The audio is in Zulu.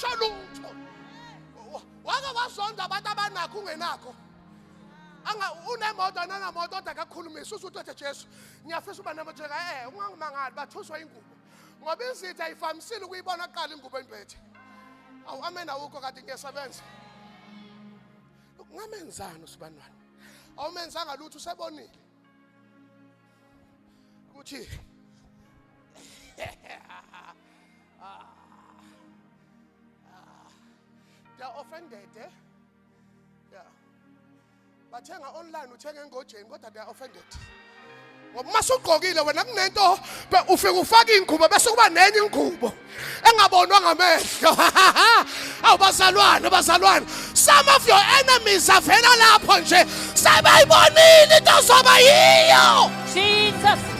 Akasho lutho. Wake wazonda abantu abanakho ungenakho. Anga unemoto nanamoto kodwa akakhulumisi uze uthi Jesu ngiyafisa uba nemoto eh ungangimangali bathuswa ingubo. Ngoba izitha ayivamisile ukuyibona kuqala ingubo embethe. Awu amen awukho kade ngiyasebenza. Ungamenzani usibanwane? Awumenzanga lutho usebonile. Ukuthi they are offended eh? Yeah. Bathenga online uthenga engojeni kodwa they are offended. Ngoba uma usugqokile wena kunento ufike ufake ingubo bese kuba nenye ingubo engabonwa ngamehlo. Awu bazalwane bazalwane some of your enemies avela lapho nje sebayibonile into ozoba yiyo. Jesus.